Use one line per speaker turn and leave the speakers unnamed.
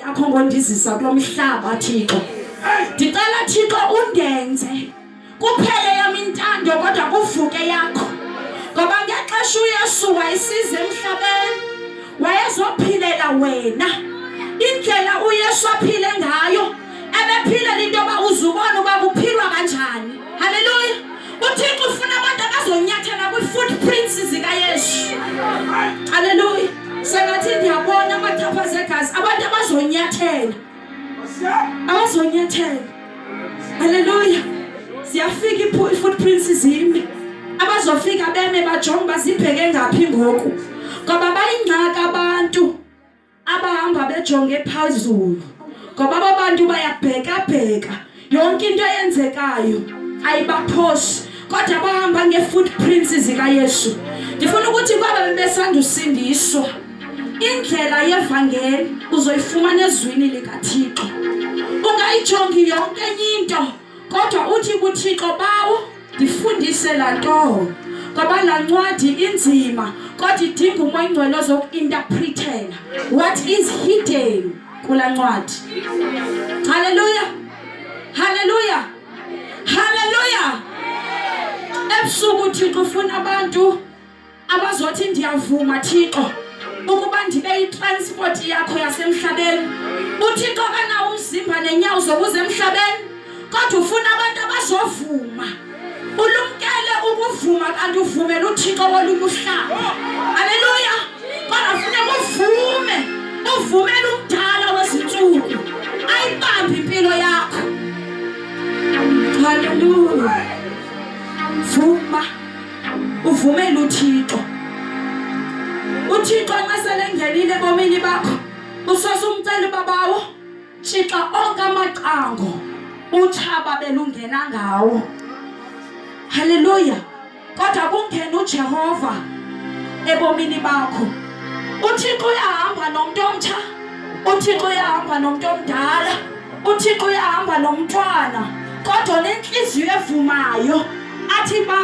yakho ngondizisa kulo mhlaba, Thixo. Ndicela, Thixo, undenze kuphele yam intando kodwa kuvuke yakho. Ngoba ngexesha uYesu wayesiza emhlabeni wayezophilela wena. Indlela uYesu aphile ngayo ebephilela into yoba uzubona uba kuphilwa kanjani. Haleluya! UThixo ufuna abantu abazonyathela kwi-footprints zikaYesu. Haleluya! Sengathi ndiyabona amachaphaza egazi, abantu abazonyathela, abazonyathela. Haleluya! Ziyafika i-footprints zime, abazofika beme bajonge uba zibheke ngaphi ngoku, ngoba bayingxaki abantu abahamba bejonge phezulu, ngoba aba bantu bayabhekabheka yonke into eyenzekayo, ayibaphosi, kodwa bahamba ngee-footprints zikaYesu. Ndifuna ukuthi kwaba bebesandusindiswa, indlela yevangeli uzoyifumana ezwini likaThixo. Ungayijongi yonke enye into, kodwa uthi kuThixo, "Bawo, ndifundise laa nto," ngoba laa ncwadi inzima, kodwa idinga uMoya oyiNgcwele ozokuinterpretela what is hidden kulaa ncwadi. Haleluya, haleluya, haleluya! Ebusuku uThixo ufuna abantu abazothi, "Ndiyavuma, Thixo, ukuba ndibe yitransport yakho yasemhlabeni." UThixo akanawo umzimba nenyawo zokuza emhlabeni, kodwa ufuna abantu abazovuma. Ulumkele ukuvuma kanti uvumela uThixo wolunye uhlanga. Haleluya! Kodwa funeka uvume, uvumele umdala wezintsuku ayibambe impilo yakho. Haleluya! Vuma, uvumele uThixo. UThixo nxa selengenile ebomini bakho, usose umcela, "Babawo, tshixa onke amacango utshaba belungena ngawo." Haleluya! Kodwa kungena uJehova ebomini bakho. UThixo uyahamba nomntu omtsha, uThixo uyahamba nomntu omdala, uThixo uyahamba nomntwana, kodwa nentliziyo evumayo athi ba